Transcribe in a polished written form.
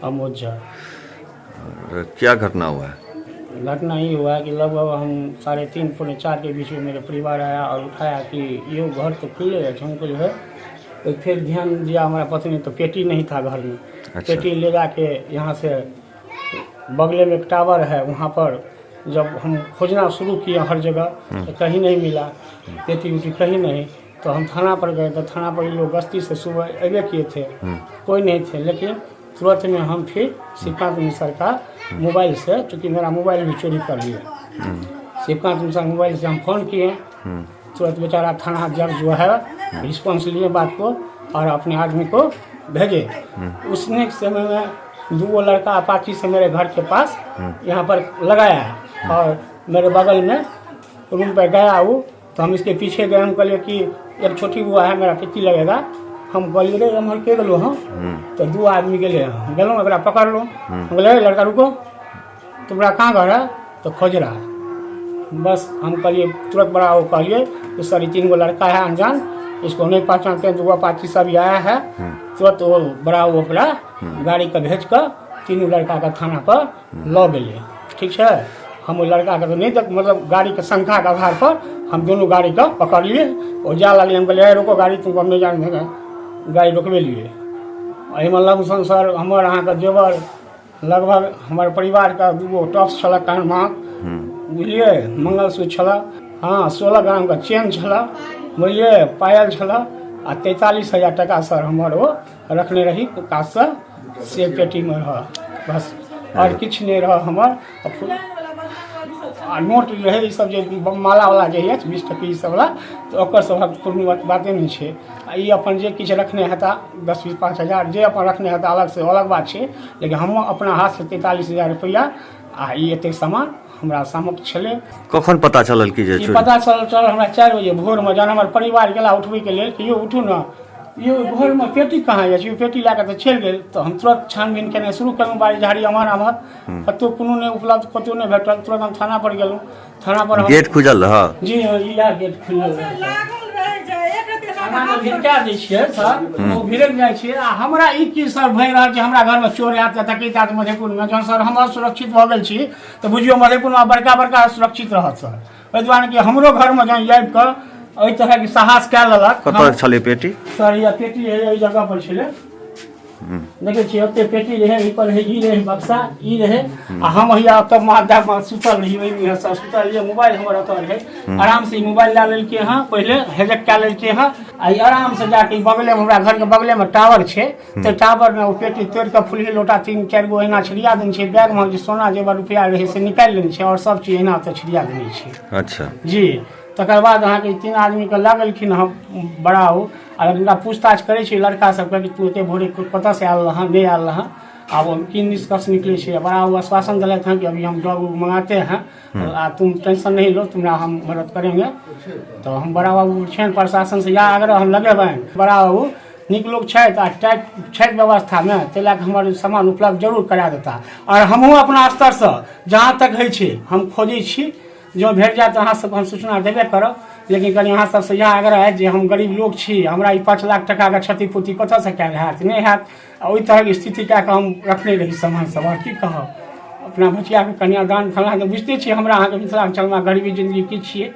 अमोद झा। क्या घटना हुआ है? घटना ये हुआ कि लगभग हम 3:30 3:45 के बीच में मेरे परिवार आया और उठाया कि यो घर तो खुले है। हमको जो है तो फिर ध्यान दिया हमारा पत्नी, तो पेटी नहीं था घर में। पेटी ले जाके यहाँ से बगले में एक टावर है, वहाँ पर जब हम खोजना शुरू किए हर जगह तो कहीं नहीं मिला पेटी उटी, कहीं नहीं। तो हम थाना पर गए तो थाना पर ये लोग गश्ती से सुबह अबे किए थे, कोई नहीं थे। लेकिन तुरंत में हम फिर शिवकांत मिश्र का मोबाइल से, चूँकि मेरा मोबाइल भी चोरी कर लिया, शिवकांत मिश्र मोबाइल से हम फोन किए। तुरंत बेचारा थाना अध्यक्ष जो है रिस्पॉन्स लिए बात को और अपने आदमी को भेजे। उसने समय में दो वो लड़का अपाची से मेरे घर के पास यहाँ पर लगाया है और मेरे बगल में रूम पर गया वो, तो हम इसके पीछे गए। हम कहलिए कि एक छोटी बुआ है मेरा, पित्ती लगेगा। हम कहलिए रे एम्हर के गेलहुँ हम? तो दू आदमी गेलै। हम गेलहुँ, एकरा पकड़लहुँ। हम कहलिए, "ए, लड़का रुको, तुम्हारा कहाँ घर है?" तो खोज रहा है। बस हम कहलिए तुरंत बड़ा वो कहलिए कि सर, ये तीन गो लड़का है अनजान, इसको नहीं पहचानते हैं, दो अपाची सब आया है। तुरंत वो बड़ा वो ओकरा गाड़ी के भेज कऽ तीनू लड़का के थाना पर लऽ गेलै। ठीक छै, हम ओहि लड़काके तऽ नहि देख, मतलब गाड़ीके संख्याके आधार पर हम दुनू गाड़ीके पकड़लियै। ओ जाय लगलै, हम कहलियै, "ए, रुको गाड़ी, तुमको हम नहीं जाने देंगे।" गाड़ी रोकबेलियै। एहिमे लमसम सर हमर अहाँके जेवर लगभग हमर परिवारके दूगो टॉप्स छलए कानमे, बुझलियै, मंगलसूत्र छलए, हँ, 16 ग्रामके चेन छलए, बुझलियै, पायल छलए आ 43,000 टाका सर हमर ओ रखने रही काजसँ से पेटीमे रहऽ, बस आओर किछु नहि रहऽ हमर। आ नोट रहै ई सब जे माला वाला जे अछि 20 टकी ई सब वाला, तऽ ओकर सभक कोनो बाते नहि छै। आ ई अपन जे किछु रखने हेता 10 20 5,000 जे अपन रखने हेता अलग से अलग बात छै, लेकिन हम अपना हाथसँ 43,000 रुपैआ आ ई एतेक सामान हमरा समक्ष छलै। कखन पता चलल कि जे ई चोरी? पता चलल चलल हमरा 4 बजे भोरमे, जहन हमर परिवार गेला उठबैके लेल कि यौ उठू ने यौ, घरमे पेटी कहाँ अछि, यौ पेटी लए कऽ तऽ चलि गेल। तऽ हम तुरंत छानबीन केनाइ शुरू केलहुँ, बाड़ी झाड़ी एम्हर एम्हर, कतहु कोनो नहि उपलब्ध, कतहु नहि भेटल। तुरंत हम थाना पर गेलहुँ, थाना पर हम गेट खुजल रह? जी हँ, इएह गेट खुलल रहै सर। लागल रहै छै एक रति। थानामे भिरका दै छियै सर, ओ भिरक जाइ छियै। आ हमरा ई की सर भए रहल छै, हमरा घरमे चोर आयत तऽ डकैत आयत मधेपुरमे, जहन सर हम असुरक्षित भऽ गेल छी तऽ बुझियौ मधेपुरमे बड़का बड़का सुरक्षित रहत सर? ओहि दुआरे कि हमरो घरमे जहन आबि कऽ एहि तरहके साहस कए लेलक। कतऽ छलै पेटी? सर, यह पेटी है, एहि जगह पर छलै। देखै छियै, ओते पेटी रहै, एहि पर रहै, ई रहै बक्सा, ई रहै। आ हम हैया ओतऽ महादेवमे सुतल रही, ओहिमे सर सुतल रहियै। मोबाइल हमर ओतऽ रहै। आराम से ई मोबाइल लए लेलकै हँ, पहिले हेजक कए लेलकै हँ। आ ई आराम से जाके ई बगलेमे, हमरा घरके बगलेमे टावर छै, तऽ टावरमे ओ पेटी तोड़ि कऽ फुलही लोटा तीन चारि गो एना छिड़िया देने छै। बैगमे जे सोना जेवर रुपैआ रहै से निकालि लेने छै आओर सब चीज एना ओतऽ छिड़िया देने छै। जी, तकर बाद अहाँके ई तीन आदमीके लऽ गेलखिन हँ बड़ा ओ। आ हिनका पूछताछ करै छै लड़का सबके कि तू एते भोरे कतऽसँ आयल रहऽ, नहि आयल रहऽ। आब ओ की निष्कर्ष निकलै छै। बड़ा ओ आश्वासन देलथि हँ कि अभी हम डॉग उग मंगाते हैं आ तुम टेंशन नहीं लो, तुम्हारा हम मदद करेंगे। तऽ हम बड़ा बाबू छनि, प्रशासनसँ इएह आग्रह हम लगेबनि, बड़ा बाबू नीक लोक छथि आ टाइट छथि व्यवस्थामे, ताहि लए कऽ हमर सामान उपलब्ध जरूर करा देता। आओर हमहूँ अपना स्तरसँ जहाँ तक होइ छै हम खोजै छी, जँ भेट जायत तऽ अहाँ सबके हम सूचना देबे करब। लेकिन कनि अहाँ सबसँ इएह आग्रह अछि जे हम गरीब लोक छी, हमरा ई 5 लाख टाकाके क्षतिपूर्ति कतऽसँ कयल हैत, नहि हैत। आ ओहि तरहक स्थिति कए कऽ हम रखने रही सामान सब। आओर की कहब, अपना बचियाके कन्यादान फलाँ तऽ बुझिते छियै, हमरा अहाँके मिथिलाञ्चलमे गरीबी जिन्दगी की छियै।